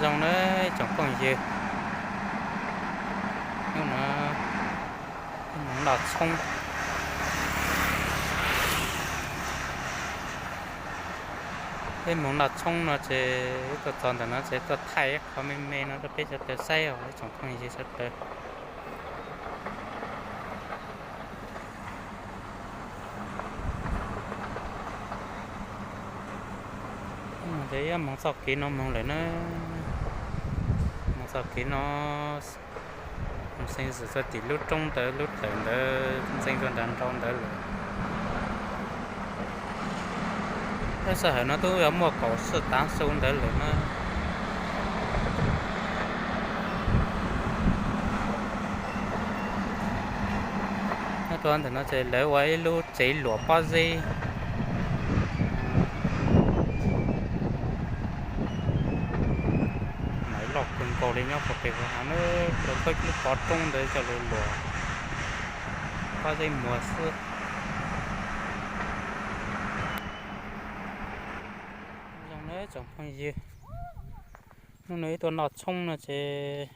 Zoo na tsoom phooj ywg, hnub no peb mus noj tshoob, peb mus noj tshoob no ces tuaj txog ntawm no ces tuaj thaij ib qho me me no rau peb sawv daws saib os ib tsoom phooj ywg sawv daws. Ces yuav moog txoj kev no moog lawm na, moog txoj kev no, moog xeev xwm txog tim lub roob ntawd lub tawm ntawd ntxeev rau nram nrau ntawd lawm. Lub sij hawm no twb yuav muaj kaum xwb tav su ntawd lawm na. Nyob rau ntawm no ces lawv ua ib lub tsev luam pob zeb. Maiv loj kawg nkaus li nyob puag pem hauv hav na, lawv khawb lub pov roob ntawd coj los luam pob zeb muag xwb. Zoo na tsoom phooj ywg, hnub no wb tuaj noj tshoob no ces,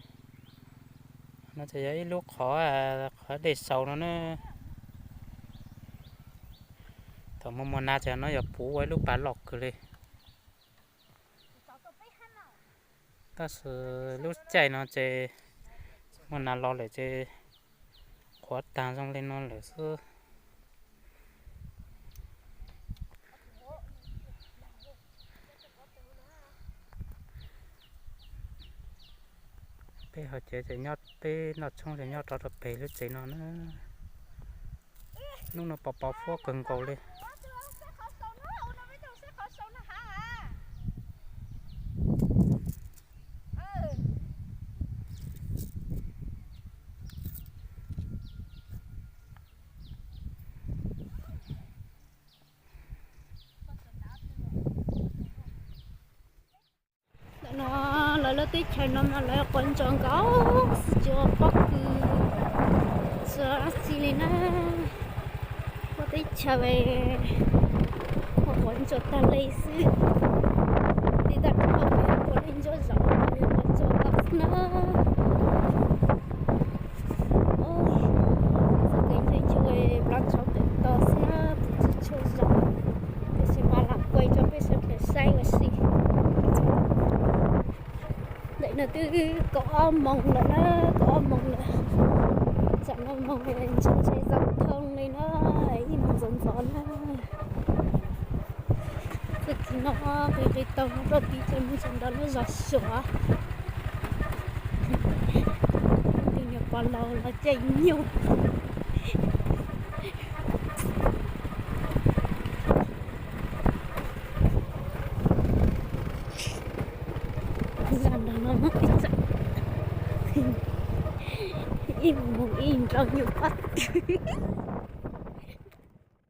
no ces yog ib lub qhov, qhov dej saud no na. Thaum muaj muaj nag ces no yog puv ua ib lub pas loj kawg li. Tab sis lub caij no ces muaj nag los lawm ces qhuav tag zoo li no lawm xwb. Peb hauv tsev ces nyob, peb noj tshoob ces nyob rov rau pem lub tsev no na. Hnub no pos pos huab kawg nkaus li. Ntawm no lawv lub teb chaws no mas lawv quav ntsos nkaus xwb tsis ua pob kws tsis ua dab tsi li na. Lub teb chaws ua quav ntsos tag li xwb. Tib tag rau qhov quav ntsos li ntsuab zaum quav ntsos tag xwb na. Txoj kev ntshe ntshe plaub tshauv ntawm to xwb na, kuv tsis tshua zam, tiam sis mas lam kuaj rau peb sawv daws saib ua si. Ntawm no twb kaum ob moos lawm na, kaum ob moos lawm. Tsam no moos ntshe ntshe zaum thoob li na, ib moos ntxov ntxov na. Txoj kev no qis qis tau mus rau tim tsev mus tseem nrog lub zos Suav. Tus niam pog laus los caij nyuj. Zaj no no ib mus ib nrau nyuj pob tw.